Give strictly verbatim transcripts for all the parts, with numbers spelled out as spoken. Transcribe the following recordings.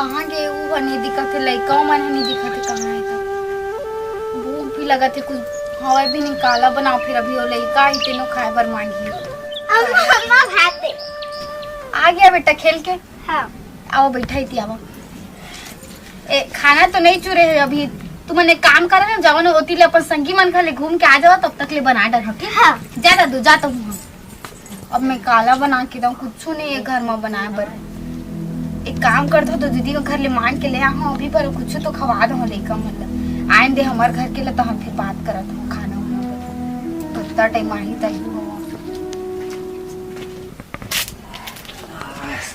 कहाँ गे? वो ह नहीं दिखत हे, लइका मन ह नहीं दिखत हे, कहाँ हे त? भूख भी लगत हे, कुछ हवय भी नहीं, काला बनाओ, फिर अभी वो लइका ही तेनो खाए बर मांगी। अम्मा, अम्मा, भात दे। आ गया बेटा खेल के? हाँ। आओ, बैठा ही थी, आओ। ए, खाना तो नहीं चुरे है अभी। तुमन एक काम करो ना, जाओ ना, ओती ले अपन संगी मन घर ले घूम के आ जाओ, तब तक ले बना डर, ठीक? हाँ। जा दादू, जा तो हूँ। अब मैं काला बना के दऊँ, कुछ नहीं है घर में बनाए बर। एक काम करता हूँ, तो दीदी के घर ले मांग के ले आ हूँ अभी, पर कुछ तो खवा दो लइका, मतलब आए दे हमार घर के लिए, तो हम फिर बात करत हूँ खाना वाना पर। कत्ता टाइम आही तही हो।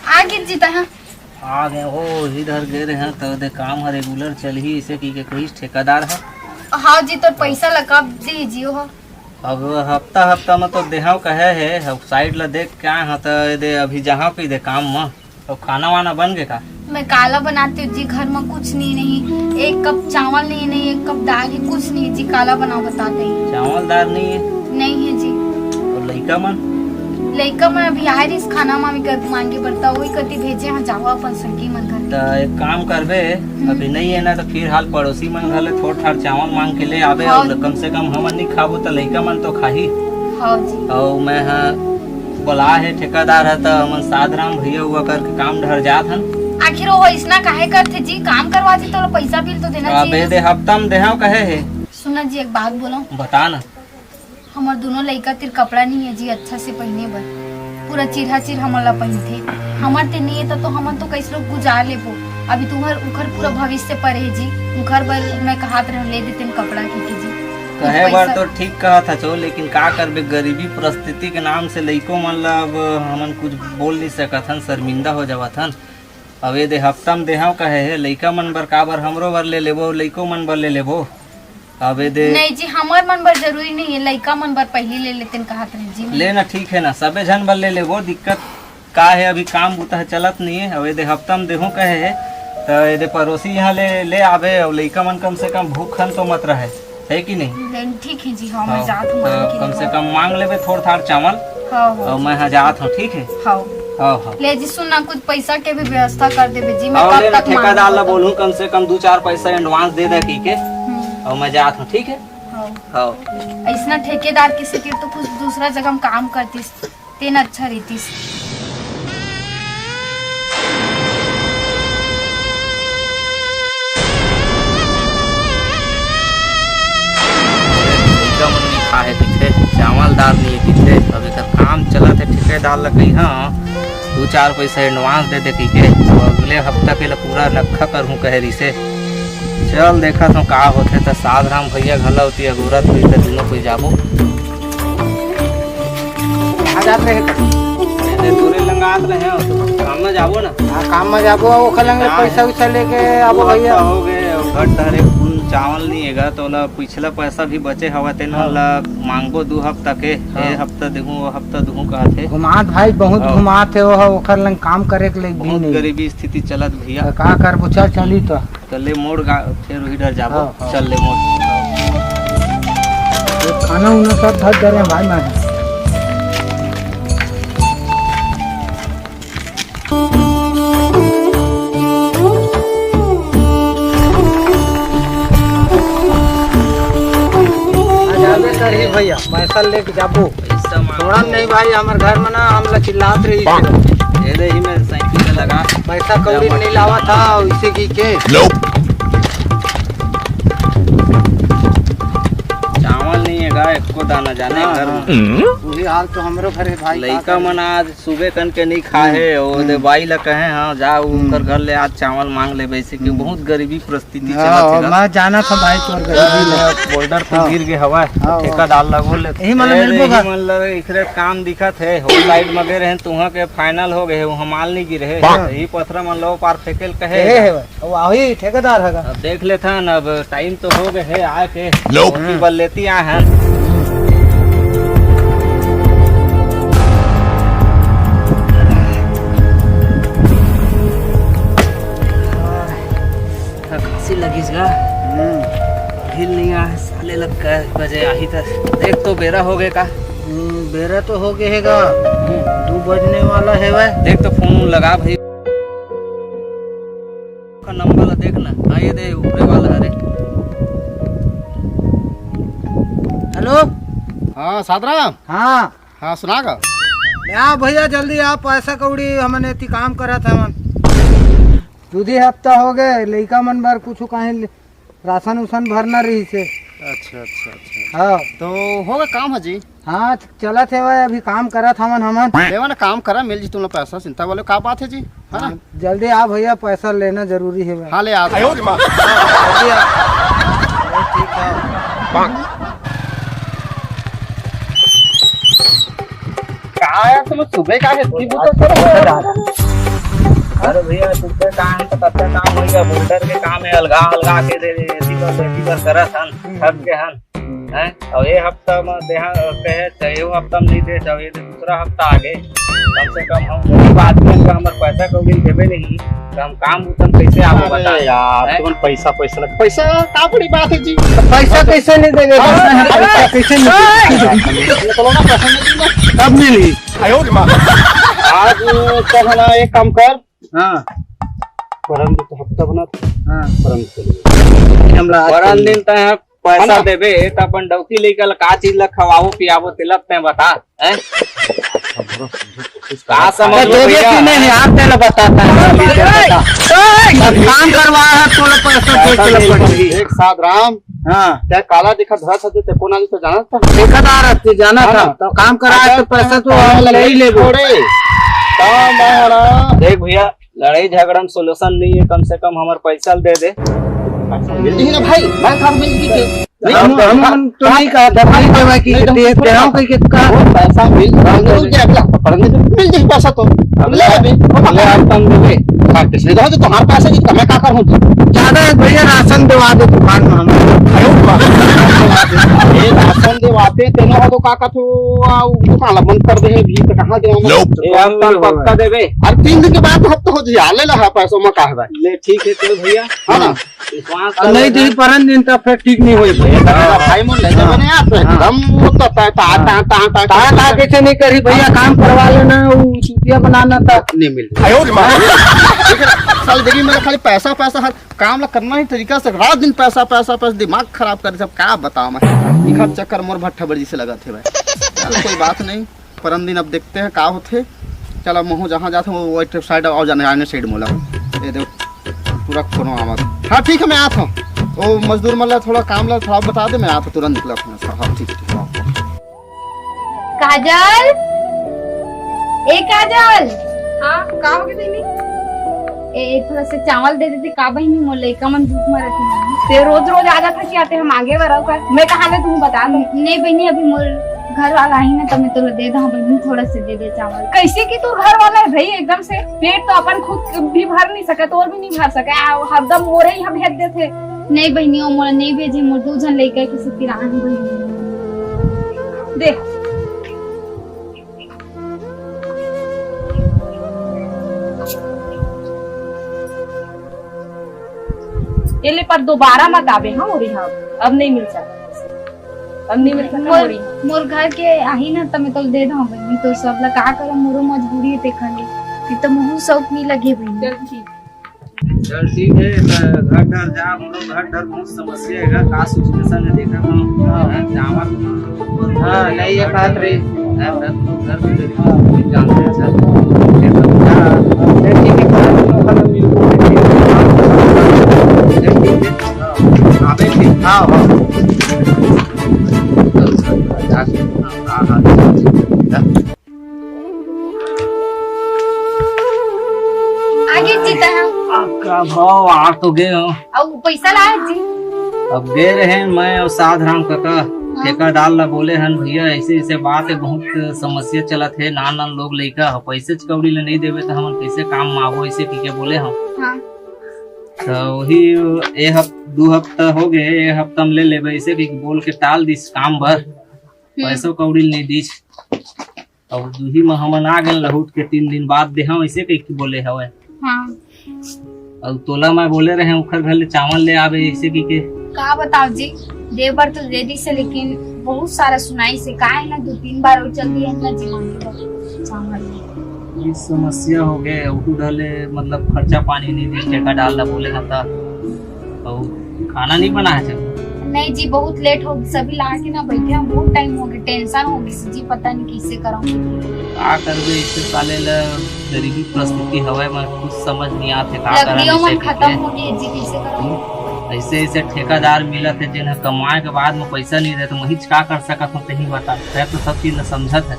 आ गिर जीता है। आ गए हो, इधर गए रहे हैं, तो दे काम ह रेगुलर चलही, इसे की के कहिस ठेकेदार ह। हाँ जी, तोर पैसा ला कब दीजियो हो? अब हफ्ता हफ्ता में तो देहाव कहे है, अब साइड ला देख के आए हैं, तो दे अभी जहाँ पे दे काम में। अब खाना वाना बन गए का? मैं काला बनाती हूँ जी, घर में कुछ नहीं, नहीं, एक कप चावल नहीं, नहीं, एक कप दाल है, कुछ नहीं जी, काला बनाओ, बताते हैं। चावल दाल नहीं है? नहीं है जी। और लइका मन? लइका मन अभी आए रहिस खाना मामी कर मांगे बर, त वही कति भेजे हैं, जाओ अपन संगी मन घर। त एक काम करबे, हम्म। अभी नहीं है ना, तो फिर हाल पड़ोसी मन घर ले थोड़ थाड़ चावल मांग के ले आबे, हाँ। और कम से कम हमन नहीं खाबो, त लइका मन तो खाही। हाँ जी। और मैं हाँ बोला है ठेकेदार है, त हमन साधराम भैया हुआ करके काम ढर जात हन। आखिर वो इसना काहे करथे जी? काम करवा जी, तो पैसा बिल तो देना अबे चाहिए। दे हफ्ता में देहाव कहे है। सुना जी, एक बात बोलो। बता ना। हमर दोनों लइका तिर कपड़ा नहीं है जी अच्छा से पहने बर, पूरा चिरहा चिर हमन ला पहनथे। हमर ते नहीं है त तो हमन तो कैसरो गुजार लेबो। अभी तुम्हर उखर पूरा भविष्य पर है जी, उखर बर मैं कहात रह ले देतेन कपड़ा की, की जी। कहे बर पैसा तो ठीक कहत हचो, लेकिन का करबे, गरीबी परिस्थिति के नाम से लइको मन ला अब हमन कुछ बोल नहीं सकत हन, शर्मिंदा हो जावत हन। अब ये दे हफ्ता में देहाव कहे है, लइका मन बर काबर, हमरो बर ले लेबो, लइको मन बर ले लेबो। अब ये दे नहीं जी, हमर मन बर जरूरी नहीं है, लइका मन बर पहली ले लेतेन कहत रहे जी मैं। ले ना, ठीक है ना, सबे झन बर ले लेबो, दिक्कत का है, अभी काम बूता है चलत नहीं है। अब ये दे हफ्ता में देहूँ कहे है, तो ये दे पड़ोसी यहाँ ले, ले आबे, और लइका मन कम से कम भूखन तो मत रहे, है कि नहीं? ले, ठीक है जी, हाँ, मैं हाँ, जात हूँ तो मांग के कम से लेबो। कम मांग लेबे थोड़ थाड़ चावल, हाँ, हाँ और जी। मैं यहाँ जात हूँ, ठीक है? हाँ। हाँ, हाँ। ले जी, सुन ना, कुछ पैसा के भी व्यवस्था कर देबे जी, मैं हाँ, कब ले ना, तक मांग ठेकेदार ला बताऊँ? बोलूँ, कम से कम दू चार पैसा एडवांस दे दे की के, हम्म। और मैं जात हूँ, ठीक है? हाँ। हाँ। ऐसना ठेकेदार किसी के तो कुछ दूसरा जगह में काम करतीस, तेन अच्छा रहितीस। लइका मन नहीं खाए पीथे, चावल दाल नहीं पीथे। अब एकर काम चलत है, ठेकेदार ला कही हाँ दू चार पैसा एडवांस दे दे कहिके। अब अगले हफ्ता के ला पूरा नक्खा करहूँ कहे रिसे। चल देखत हूँ का होथे, त साधराम भैया घला होती अगोरत होई, त दुनों कोई जाबो। कहाँ जात रहे? एने तोरे लंगात रहे हो, तो काम में जाबो ना। हाँ, काम में जाबो, ओखर लंग ले काम पैसा वैसा लेके आबो वो भैया। हफ्ता हो गए, घर धरे खून चावल नहीं हैगा, तो ओला पिछला पैसा भी बचे हवा, तेन हाँ। ला मांगबो दू हफ्ता के, हाँ। ए हफ्ता देहूँ, वो हफ्ता देहूँ कहत हे। घुमात भाई, बहुत हाँ। घुमात हे, वो ओखर लंग काम करे के लिए भी बहुत नहीं। गरीबी स्थिति चलत भैया। तो का करबो, चल चली तो। तो ले मोड़ गा-, फिर वही डर जाबो। हाँ, हाँ। चल ले मोड़। ये खाना उना सब धर दे रहे हैं भाई, मैं। जाबे करही भैया, पैसा लेके जाबो। पैसा मांग थोड़ा नहीं भाई, हमर घर में ना हमला चिल्लात रही। ये दे ही मैं साइकिल पे लगा। पैसा कौड़ी नहीं लावा था, इसे की के। चावल नहीं है गा, एको दाना जाने हाँ, घर में। हाँ। वही हाल तो हमरो घर है भाई, लइका का मन आज सुबह कन के नहीं खाए हे, ओ दे हम्म। बाई ला कहे, हाँ, जा, हम्म। उनकर घर ले आज चावल मांग ले, वैसे कि हम्म। बहुत गरीबी परिस्थिति हाँ, चलत हे गा। मैं जाना था भाई तोर गरीबी ले। बोल्डर तो हाँ। गिर गए हवा, हाँ, ठेकेदार ला बोल ले। यही मन ला ए, मिलबो यही का? मन ला एकरे काम दिखत हे, हो साइड में गए रहे, तुहा के फाइनल हो गए, वहाँ माल नहीं गिरे हे। हाँ। यही पथरा मन लो पार फेंकेल कहे हे हे। भाई। अब वही ठेकेदार है का? अब देख लेथन, अब टाइम तो हो गए हे आए के। Nope। रोटी बल लेती आए हैं। खांसी लगिस गा। हम्म। ढील नहीं आ, साले लग कै बजे आही त। देख तो बेरा हो गए का? हम्म, बेरा तो हो गए हे गा। हम्म। दू बजने वाला हे वह। देख तो फोन लगा भाई। का नंबर ला देख ना। हाँ, ये दे, ऊपरे वाला हरे। हेलो। हाँ, साधराम। हाँ। हाँ, सुना गा। ले आ भैया, जल्दी आ, पैसा कौड़ी हमन एती काम करत हवन। दू दी हफ्ता हो गए, लइका मन बर कुछ काहे ले-, राशन उसन भरना रहिसे। अच्छा, अच्छा, अच्छा। हाँ। तो होगा काम है जी। हाँ, चलत हे भाई, अभी काम करत हवन हमन। लेवा ना, काम करा, मिल जी तुमला पैसा, चिंता वाले का बात है जी, है ना? हाँ, जल्दी आ भैया, पैसा लेना जरूरी है भाई। हाँ, ले आ। आयो रे माँ। जल्दी आ। अरे, ठीक है। का यार, तुम सुबह का है? अरे भैया, सुबह काम तो कच्चा काम हो गया, बोल्डर के काम है, अलगा अलगा के दे दे, एती बर, एती बर करत हन, थक के हन। हैं? और ये हफ्ता में देहा कहे तो ये हफ्ता में नहीं दे, तो ये दूसरा हफ्ता आगे। कम से कम हम गरीब आदमी का हमर पैसा कौड़ी देवे नहीं, तो हम काम उतम कैसे आबो अरे बता? यार, हैं? तुमन पैसा, पैसा लग, पैसा का बड़ी बात है जी? तो पैसा कैसे नहीं देवे? हाँ, पैसा कैसे नहीं देवे? निकलो ना, पैसा नहीं देवे। कब मिली? आयो रे माँ। आज तो है ना, एक काम कर। हाँ। परम दिन तो हफ्ता बना था। हाँ। परम दिन चले। हमला आज परम दिन तो है पैसा है ना? देबे, त अपन डौकी लइका ल का चीज ल खवाबो पियाबो, तेला तैं बता, हैं? का समझ तो लो देबे भैया? कि नहीं, आप तेला बताता है, आप तेला बता। अब काम करवा है, थोड़ा पैसा दे पैसा के दे लपट दे। गई। एक साधराम, हाँ। क्या काला देखा धरा था, ते कोना जी तो जाना था? देखा था, रस्ते जाना हाँ था, ना? तो काम करा अगर तो पैसा तो हम ले ही लेबो। थोड़े, तो मैं ना देख भैया, लड़ाई झगड़ा में solution नहीं है, कम से कम हमर पैसा ल दे दे। पैसा मिल जाही ना भाई, मैं काम मिल गई थे। नहीं, हम, हम, हम तो नहीं कहा था, नहीं देवा की नहीं, दे, नहीं, दे रहा हूँ कहीं के का। वो पैसा मिल, मिल जाए, अगला पकड़ने तो मिल जाए पैसा तो। अब ले ले अभी, वो ले पकड़। आप कम देवे। हाँ, किसने कहा तो तुम्हारे पैसे की कमी का कर होती? ज्यादा है भैया, राशन दिवा दे दुकान में हम। अरे वो बात। ये राशन दिवाते, तेना हो तो का का तो, आ, वो दुकान ला बंद कर दे, भी तो कहाँ देवा हम? Nope। ये हम तो पक्का देवे। अरे तीन दिन के बाद तो हफ्ता हो जाए, ले ला पैसों में का है भाई? ले ठीक है, चलो भैया। हाँ ना? विश्वास अब कर नहीं लेना। दी परन दिन तक फिर ठीक नहीं होई। ये तो मेरा भाई मन ले जावे ना यार, तो हाँ। एकदम वो तो ता, ता, हाँ। ता, ता, ता, ता, ता, ता, कैसे नहीं करी भैया, काम करवा लेना, वो चुतिया बनाना था। नहीं मिल रही। आयो रे माँ। लेकिन साल देखिए, मेरा खाली पैसा, पैसा, हर काम ला करना ही तरीका से, रात दिन पैसा, पैसा, पैसा, दिमाग खराब कर दे सब, का बताओ मैं। इखा चक्कर मोर भट्ठा बड़ी से लगा थे भाई। चलो, कोई बात नहीं। परन दिन अब देखते हैं का होथे। चल, अब महू जहाँ जात हूँ, वो side आओ जाने, आने side मोला। ये देखो, पूरा कोनो आवत। हाँ, ठीक है, मैं आत हूँ। वो मजदूर मन ला थोड़ा काम ला थोड़ा बता दे, मैं आत हूँ, तुरंत निकला अपना। हाँ, ठीक, ठीक, हाँ। काजल, ए काजल। हाँ, का हो गया बहिनी? ए, ए, थोड़ा से चावल दे देते का बहिनी, मोर लइका मन भूख मरत हे। ते रोज रोज आ जाता कि आते हम आगे बर आऊ का? मैं कहा ले तुम बता दो। नहीं बहिनी, अभी मोर घर वाला ही ना, तो मैं तोला दे दहा बहिनी, थोड़ा से दे दे चावल। कैसे कि तोर घर वाला है भाई, एकदम से पेट तो अपन खुद भी भर नहीं सके, तोर भी नहीं भर सके, आ, हरदम मोरे ही हम भेज देते। नहीं बहिनी, वो मोला नहीं भेजे, मोर दू झन लइका के से पिरान बहिनी। दे। ये ले, पर दोबारा मत आबे, हाँ, मोर यहाँ अब नहीं मिल सकता, अब नहीं मिल सकता मोर, मोर यहाँ। मोर घर के आही ना, त मैं तोल दे दहूँ बहिनी, तोर सब ला का करम, मोरो मजबूरी है, तेखर ले, नहीं तो मुँह शौक नहीं लगे बहिनी। चल ठीक। चल ठीक है, त घर डर जा, हम लोग घर डर बहुत समस्या है, का situation है देखा हम। हाँ। हाँ, चावल हाँ, नहीं, ये बात रही। घर, घर, घर भी देखा, कोई जानते हैं सर। ये सब क्या? चल ठीक है, घर में लोग खत्म मिल गए। चल ठीक है। हाँ, अबे ठीक। हाँ, हाँ। चल सर, जाके, हाँ, हाँ, हाँ। आगे जीता है। का भाव आ तो गए हो। अब पैसा लाए जी। अब गए रहे मैं और साध राम काका हाँ। ठेकेदार ला बोले हन, "भैया, ऐसे ऐसे बात है, बहुत समस्या चलत है, नान नान लोग लइका ह, पैसे कौड़ी ले नहीं देवे तो हमन कैसे काम में आबो?" ऐसे की के बोले हम। हाँ। तो वही ए हफ-, दू हफ्ता हो गए, ए हफ्ता में ले लेबे, ऐसे की बोल के टाल दिस काम बर। हम्म। पैसो कौड़ी नहीं दिस। अब दूही में हमन आ गए लहुट के, तीन दिन बाद देहा, ऐसे कह के बोले हवे। हाँ। अब तोला मैं बोले रहे, ओखर घर ले चावल ले आबे, ऐसे की के। का बताओ जी, दे बर तो दे दिस हे, लेकिन बहुत सारा सुनाइस हे, का है ना, दो तीन बार और चल दिए इतना जमाने का चावल। ये समस्या हो गए, उठू ढले, मतलब, खर्चा पानी नहीं दे, ठेकेदार ला बोले ना था, और खाना नहीं बना है। नहीं जी, बहुत लेट हो गई, सभी ला के ना बैठे हैं, बहुत टाइम हो गया, टेंशन हो गई जी, पता नहीं कैसे करूँ। का करबे, इसे साले ला गरीबी परिस्थिति हवय, मैं कुछ समझ नहीं आते, का करन लकड़ियों इसे मन खत्म हो गई जी, कैसे करूँ? हम्म, ऐसे ऐसे ठेकेदार मिलत है, जिन्हें कमाए के बाद में पैसा नहीं दे, तो महिच का कर सकत हूँ, तही बता। मैं तो सब चीज ला समझत है,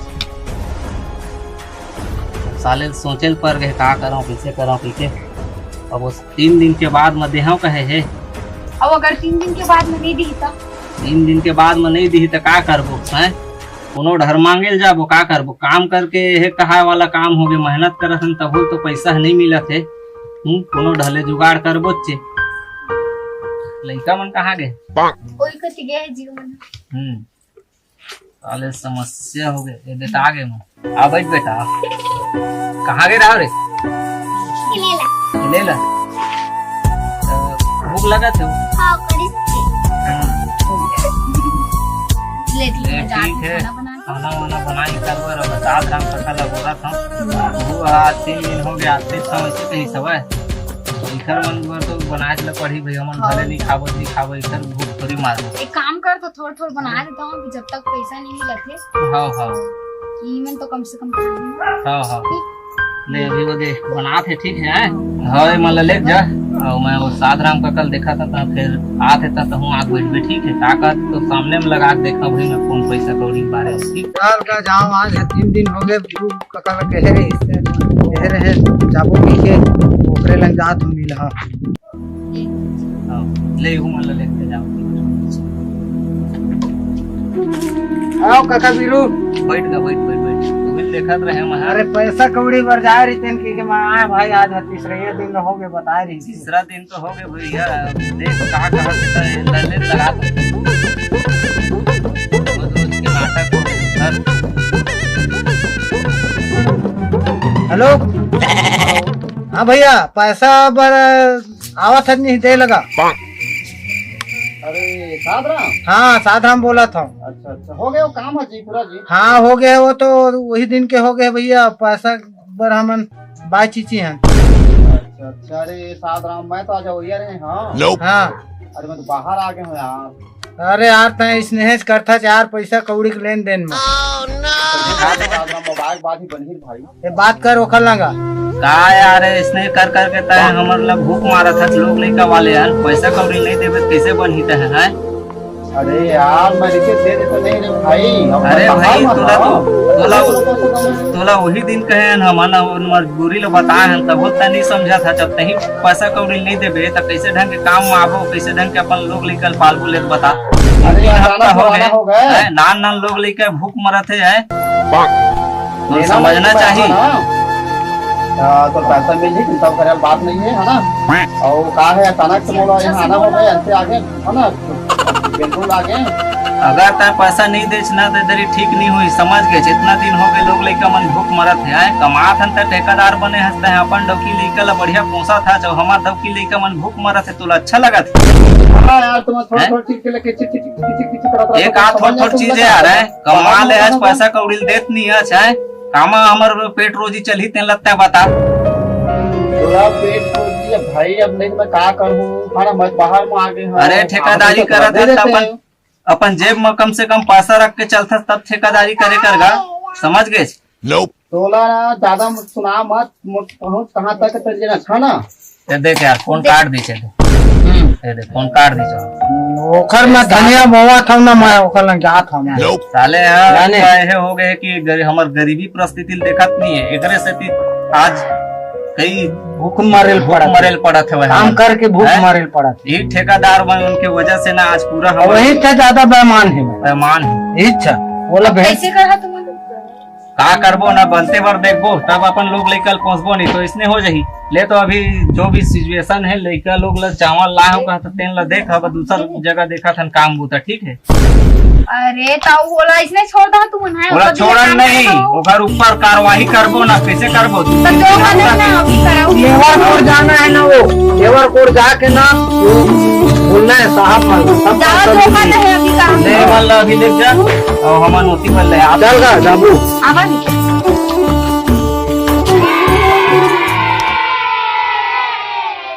साले सोचे ल पर गए, का करूँ, कैसे करूँ, कैसे। अब वो तीन दिन के बाद में देहव कहे हे। अब अगर तीन दिन के बाद में नहीं दी तो? तीन दिन के बाद में नहीं दी तो का करबो, हैं? कोनो ढर मांगे ल जाबो, का करबो? काम करके हे कहाय वाला काम हो गए, मेहनत करत हन तभो तो पैसा नहीं मिलत हे। हम्म, कोनो ढले जुगाड़ करबो चे। लइका मन कहाँ गए? कोई कति गए हे जी मन। हम्म, साले समस्या हो गए। ये बेटा आ गए मैं। आ बैठ बेटा। कहाँ गए रहा रे? खेलेला। खेलेला? अ, भूख लगा थे? हाँ, करीस थे। हम्म। ले, ले, ले, जा, ठीक है। खाना बना। खाना वाना बना के कर बर, अब सात राम कथा ला बोला था। वो आज तीन दिन हो गया, आज से समय से कहीं सवय। इखर मन बर तो बनाए ला पड़ही भैया, मन भले नहीं खाबो, नहीं खाबो, इखर भूख थोड़ी मार। एक काम कर, तो थोड़ थोड़ बना देता हूँ, अभी जब तक पैसा नहीं मिलत हे। हाँ, हाँ। ई मन तो कम से कम खा लेंगे। हाँ, हाँ। ठीक। ले, अभी वो दे, बनात हे, ठीक है? हाँ, ये मन ला ले जा। और मैं वो सात राम का कल देखा था, तो फिर आत हे, तो हूँ आग बैठ बैठ, ठीक है? ताकत तो सामने में लगा के देखा भाई, मैं कौन पैसा कौड़ी के बारे में, ठीक? कल का जाओ, आज है, तीन दिन हो गए, गुरु कका ला कहे रहे, इससे कहे रहे, जाबो कहिके, ओकरे लंग जात हूँ मिल, हाँ। हाँ, ले, हूँ मन ला लेके जाओ। आओ काका बीरू। बैठ गा, बैठ, बैठ, बैठ। तू भी देखत रहे, मैं। अरे, पैसा कौड़ी बर जाए रहितेन कि, कि मैं आए भाई, आज तीसरा दिन हो गए, बताए रही। तीसरा दिन तो हो गए भैया, देख कहाँ कहाँ से तो लल्ले लगा दो। रोज रोज के नाटक हो गए। हेलो। हाँ भैया, पैसा बर आवत है नहीं दे लगा। अरे साधराम। हाँ, साधराम बोला था। अच्छा अच्छा, हो गया वो काम है जी पूरा जी? हाँ, हो गया वो तो, वही दिन के हो गए भैया, पैसा बर हमन बाय चीची हैं। अच्छा अच्छा, अरे साधराम, मैं तो आज वही रहे। हाँ। हाँ। अरे मैं तो बाहर आ गया हूँ यार। अरे यार, तैं स्नेह करथा यार, पैसा कौड़ी के लेन देन में। तो देखा तो साधराम, मोबाइल बात ही बनी भाई। ये बात कर ओखर लंगा। का यार, इसने कर करके तय हमर ला भूख मारत हस, लोग लइका वाले यार, पैसा कौड़ी नहीं देबे त कैसे बनही तय, हैं? अरे यार, मैं रिसीट दे देता नहीं रे भाई, अब अरे मैं भाई, बाहर तोला तो, मत तोला, आओ। तोला वही दिन कहे हन, हमन अपन मजबूरी ला बताए हन, तब तय नहीं समझा था। जब तही पैसा कौड़ी नहीं देबे त कैसे ढंग के काम में आबो, कैसे ढंग के अपन लोग लइका ल पालबो ले बता। अरे तीन यार, हफ्ता जाना हो गए, हो गए। हैं, नान नान लोग लइका भूख मरत हे, हैं? तो लेना समझना नहीं चाहिए। ना। हाँ, तो पैसा मिल ही, चिंता करे बात नहीं है, है ना? और कहा है, अचानक से मोला यहाँ आना हो गया, ऐसे आगे, है ना? बिल्कुल आगे। अगर तय पैसा नहीं देच ना, तो इधर ही ठीक नहीं हुई, समझ गए? जितना दिन हो गए, लोग लइका मन भूख मरत हे, हैं? कमात हन त ठेकेदार बने हस, तय अपन डौकी लइका ला बढ़िया पोसा था, जो हमार डौकी लइका मन भूख मरत हे, तोला अच्छा लगत हे? हाँ यार, तुम थोड़ा, हैं? थोड़ा चीज के लेके चिक, चिक, चिक, चिक, चिक, चिक करत रहते एक हो, आध समझ थोड़, थोड़ जाते हो, चीज है यार, हैं? कमा ले आज, पैसा कौड़ी ल देत नहीं आज, हैं? कामा हमर पेट रोजी चलही, तेन लगता है, बता। तोरा पेट रोजी है भाई, अब नहीं तो मैं का करूँ, हमारा मत बाहर में आ गए हैं। अरे, ठेकेदारी करत हस, अपन, अपन जेब में कम से कम पैसा रख के चलथस, तब ठेकेदारी करे करगा, समझ गए? तोला ना ज्यादा मत सुना, मत, मत पहुंच कहाँ तक तेरे ना, अच्छा ना? ये देख यार, फोन काट दीजिए। हम्म। ये देख, फोन काट दीजिए। ओखर में धनिया बोवा था ना, मैं ओखर लंग जात हूँ मैं। साले यार, जाने। का ये हो गए कि गरी-, हमर गरीबी परिस्थिति देखत नहीं है, एकरे सेती आज कई भूख मरे ल भूख पड़त मरे ल है। पड़त है, काम करके भूख हैं? मरे ल पड़त है। ये ठेकेदार बन, उनके वजह से ना आज पूरा हम वही से ज्यादा बेईमान है। बेईमान है। इच्छा। बोला अब बहन। कैसे करा तुम? का करबो ना, बनते बर देखबो, तब अपन लोग लइका ल पोसबो, नहीं तो इसने हो जाही। ले तो अभी जो भी सिचुएशन है, लइका लोग ला चावल लाए हो कहा, तो तेन ला देख, अब दूसर जगह देखत हन काम बूता, ठीक है? अरे, ताऊ बोला इसने छोड़ दो, तुम ना ओला ओकर छोड़न काम नहीं, करो। ओकर ऊपर कार्रवाई करबो ना, कैसे करबो? तो जो करना है ना, अभी करो। लेबर कोर्ट जाना है ना वो, लेबर कोर्ट जाके ना वो बोलना है साहब मन को, सब जाओ, काम जो करना है अभी काम ले, करो। वाला अभी ले जा, और हमन ओती पर ले आ। चल गा, जाबू। आवा नहीं।